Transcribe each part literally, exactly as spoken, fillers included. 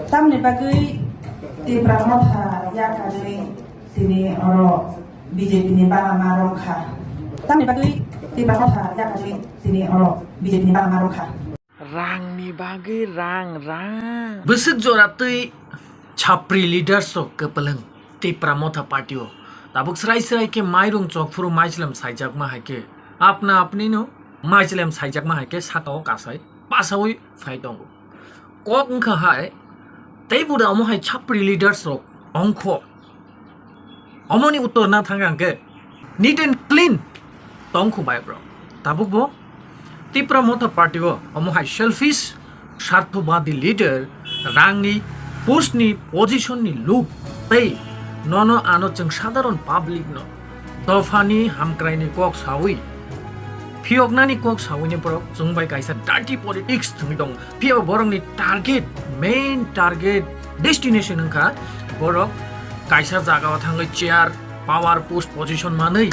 Tamni bagwi Tipra Motha yakarwi tini oro B J P ni bana ma rwngkha? Tamni bagwi Tipra Motha yakarwi tini oro B J P ni bana ma rwngkha? Rangni bagwi rang, rang. Bwswk jora twi chapri leaders rok kwplwng Tipra Motha party o. Tabuk srai srai khe mairung chok phuru maichlam saijakma hai khe, apna apni no maichlam saijakma hai khe saka o kasai pasaui phai tongo. Kok wngkha hai, tei buda omo hai chapri leaders rok ongkho. Omoni uttor na thang ang khe neat and clean tongkhu bai bro. Tabuk bo Tipra Motha party o omo hai selfish, sarthobadi leader, rangni, post ni, position ni lub tei nono ano chwng sadharon public no dophani hamkraini kok saui, phiyoknani kok sauini borok chwng bai kaisa dirty politics thwngwi tongo. Phiya borokni target, main target, destination wngkha borok kaisa jagao thangwi chair, power, post, position manwi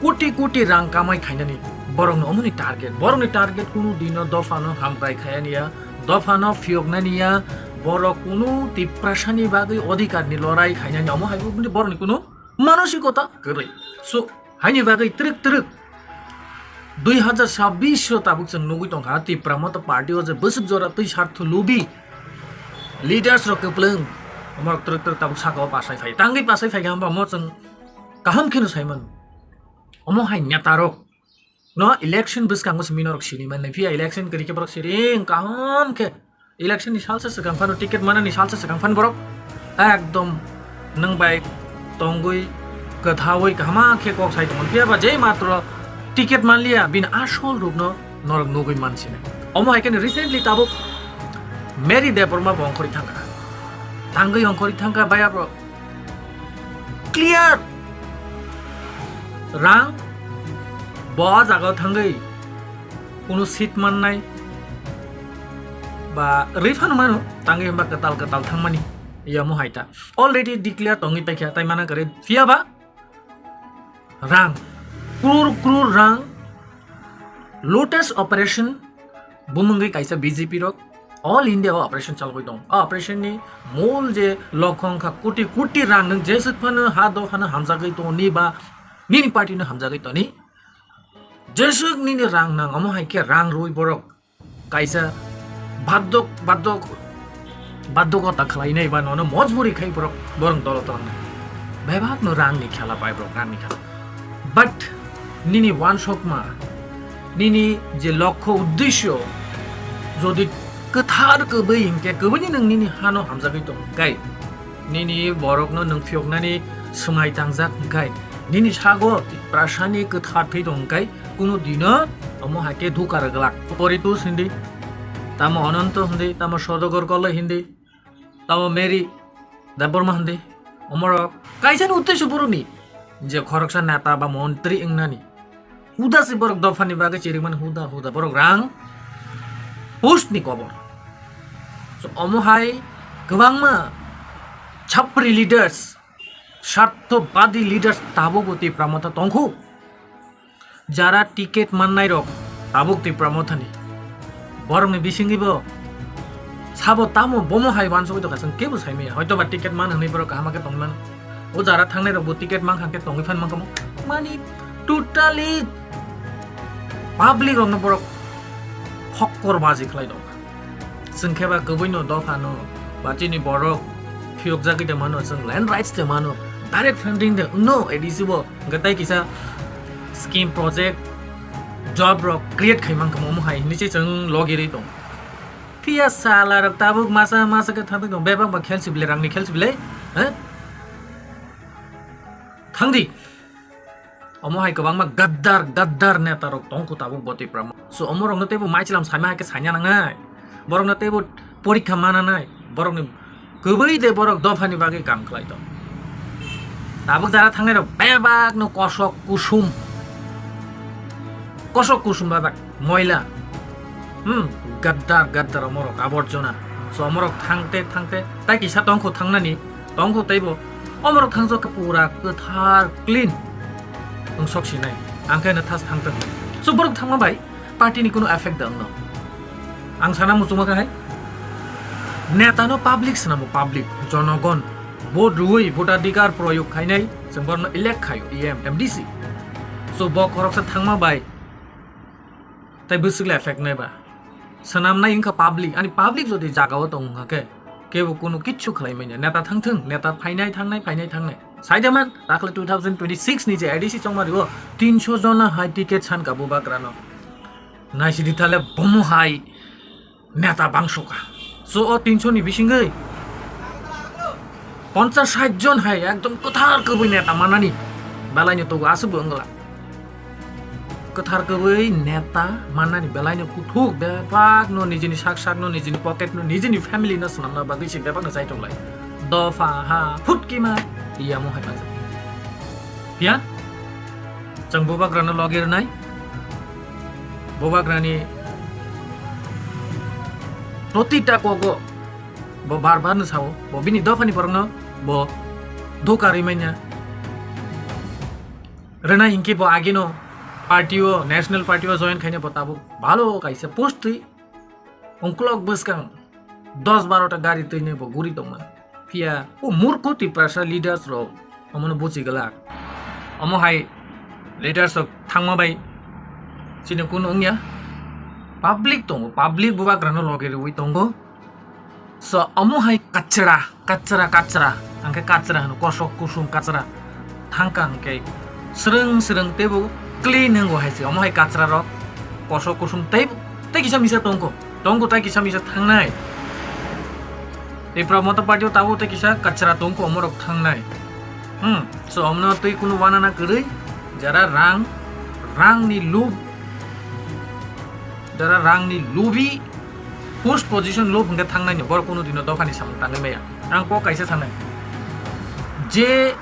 koti koti rang kamai khainani borokno omoni target. Borokni target kunu dino dophano hamkrai khayani ya, dophano phiyoknani ya, borok kunu Tiprasani bagwi odhikarni lorai khainani omo hai borokni kunu manosikota kwrwi. So, haini bagwi twrwk twrwk dui hazar sabbish o tabuk chwng nugwi tongkha, Tipra Motha party o je bwswk jora twi sarthu lubi leaders rok kwplwng, omorok twrwk twrwk tabuk saka o pasai phai. Tangwi pasai phaikha hwnba omo chwng kaham kheno sai mano. Omo hai neta rok no election bwskango simi norok sini mannai. Phiya election kwrwi khe borok siring kaham khe election ni salsa swkang phano, ticket manani salsa swkang phano borok ekdom nwng bai tongwi kwthaui kahama khe kok sai tongmani. Phiya ba je matro ticket manliya bini asol rupno norok nugwi mansinai. Omo hai khe recently tabuk Mary Debbarma bo ongkhorwi thangkha, tangwi ongkhorwi thangkha bai abo clear rang bo ah jagao thangwi kunu seat mannai ba rwi phano mano, tangwi hwnba kwtal kwtal thangmani. Yamo hai ta already declare tongwi paikha, tai mana kwrwi, phiya ba rang, crore crore rang, Lotus Operation bumungwi kaisa B J P rok all India o operation chalogwi tong. O operation ni mol je lokho wngkha koti koti rang, nwng jeswk phano ha dophano hamjagwi tongni ba nini party no hamjagwi tongni, jeswk nini rang nang, omo hai khe rang rwi borok kaisa baddok, baddok, baddokota khlainai ba nono mojburi khai borok borok dolo tlangnai. Bebak no rang ni khela pai borok, rang ni khela. But nini wansokma, nini je lokho uddesyo jodi kwthar kwbwi hinkhe, kwbwini nwng nini hano hamjagwi tong kai. Nini borokno nwng phiyoknani swmai tangjak hwnkhe, nini sago Tiprasani kwthar thwi tong hwnkhe, kunu dino omo hai khe dhuka rwglak. Poritos hindi, tamo Ononto hindi, tamo Sodagor Koloi hindi, tamo Mary Debbarma hindi, omorok kaisani uddesyo borokni je khoroksa neta ba montri wngnani. Huda se borok dophani bagwi chirikmani, huda huda borok rang post ni kobor. So, omo hai kwbangma chapri leaders, sarthobadi leaders tabukbo Tipra Motha tongkhu. Jara ticket mannai rok tabuk Tipra Mothani. Borokni bisingwibo sabo tamo bomo hai wansugwi tongkha, chwng kebo saimaya. Hoitoba ticket man hwnwi borok kaham khe tongmano. O jara thangnai rokbo ticket mankha khe tongwi phan mankha mo. Mani totally public rokno borok hokkor baji khlai tongkha. Chwng khe ba kwbwino dophano ba chini borok phiyokjagwi de mano, chwng land rights de mano, direct funding de wngno A D C bo, hwnkhe tei kisa scheme, project, job rok create khai mankha mo hai hinwi se chwng logirwi tong. Phiya sala rok tabuk masa masa khe thangwi tong, bebak ba khel sibilai, rangni khel sibilai, ha? Thangdi. Omo hai kwbangma gaddar, gaddar neta rok tongkhu tabuk bo Tipra mo. So, omo rokno teibo maichlam saima hai khe saina nangnai. Borokno teibo porikha mana nai. Borokni kwbwi de borok dophani bagwi kam khlai tong. Tabuk jara thangnai rok bebak no kosok kusum. Kosok kusum bebak moila. Hmm, gaddar, gaddar omorok, aborjona. So, omorok thangte, thangte, tai kisa tongkhu thangnani, tongkhu teibo. Omorok thangjak khe pura kwthar, clean. Wng sok sinai. Ang khe no thas thangtong. So, borok thangma bai party ni kunu effect da wngno. Ang sana muchungma khe hai. Neta no public swnamo, public, jonogon. Vote rwui voter adhikar proyog khainai, chwng borno elect khaio E M, M D C. So bo khoroksa thangma bai tai bwswk le effect nai ba. Swnamnai wngkha public, ani public jodi jagao tong wngkha khe, kebo kunu kichu khlai manya. Neta thangthung, neta phainai thangnai, phainai thangnai. Saidaman, dakhli two thousand twenty-six ni je A D C chongmari o tinso jona hai ticket sanka bubagrano. Naisidi thale bomo hai neta bangsoka. So o tinso ni bisingwi ponchas sait jon hai ekdom kwthar kwbwi neta manani belaino togo aswkbo wngla. Kwthar kwbwi neta manani belaino kuthuk bebakno nijini sak sakno, nijini pocketno, nijini family no swnamna bagwi se bebakno chai tonglai. Dopha ha phutkima iyamo hai manjak. Phiya chwng bubagrano logi rwnai. Bubagrani protita kogo bo bar bar no sao, bo bini dophani borokno bo doka rwi manya. Rwnai hinkhe bo agino party o, national party o join khaina bo tabuk bhalo kaisa post twi ongklok bwskang dos baro ta gari twinwi bo guri tongmani. Phiya o murkhu Tiprasa leaders rok omono buchi glak. Omo hai leaders rok thangma bai chini kunu wngya. Public tongo, public bubagrano loge rwi tongo. So omo hai kachra, kachra, kachra, hwnkhe kachra hwno, kosok kusum kachra. Thangka hwnkhe srwng srwng teibo clean wngo hai se. Omo hai kachra rok kosok kusum tei, tei kisa misa tongkho. Tongkho tei kisa misa thangnai. Tipra Motha Party o tabuk tei kisa kachra tongkho omorok thangnai. Hmm, so omno tei kunu wanana kwrwi jara rang, rangni lub, jara rangni lubi post position lob hwnkhe thangnaini borok kunu dino dophani samung tangwi maya. Ang kok kaisa sanai. Je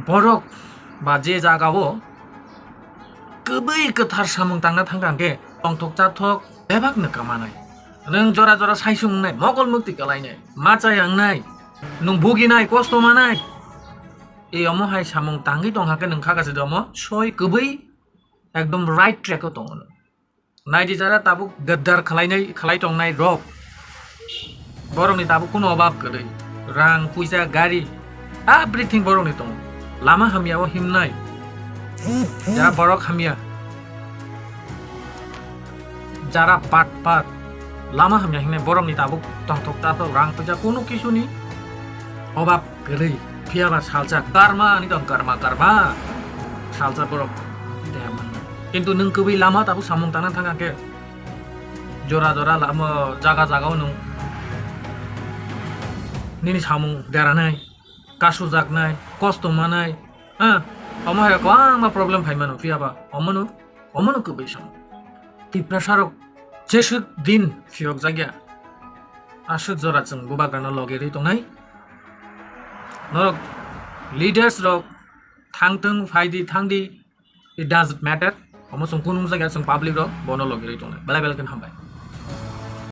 borok ba je jagao kwbwi kwthar samung tangna thangkha hwnkhe tongthok chathok bebakno kamanai. Nwng jora jora saisung wngnai, mokol mukti kalainai, machai wngnai, nwng buginai, kosto manai. E omo hai samung tangwi tongkha khe nwng kha kaisa domo soi kwbwi ekdom right track o tongo. Naidi jara tabuk gaddar khwlainai, khwlai tongnai rok. Borokni tabuk kunu obab kwrwi. Rang, puisa, gari, everything borokni tongo. Lama hamya o himnai. Jara borok hamya. Jara bat bat. Lama hamya hingnai borokni tabuk tongthok tathok rang puisa kunu kisuni obab kwrwi. Phiya ba salsa karma ani tong karma karma. Salsa borok deha man. Kintu nwng kwbwi lama tabuk samung tangna thangkha khe jora jora lama jaga jaga o nwng nini samung deranai, kasujaknai, kosto manai, ha, omo hai kwbangma problem phai mano phiya ba omono, omono kwbwi samung. Tiprasa rok jeswk din phiyok jakya. Aswk jora chwng bubagrano loge rwi tongnai. Norok leaders rok thangtwng, phaidi, thangdi, it doesn't matter. Omo chwng kunu wngjakya, chwng public rok bono loge rwi tongnai. Belai belai kheno hambai.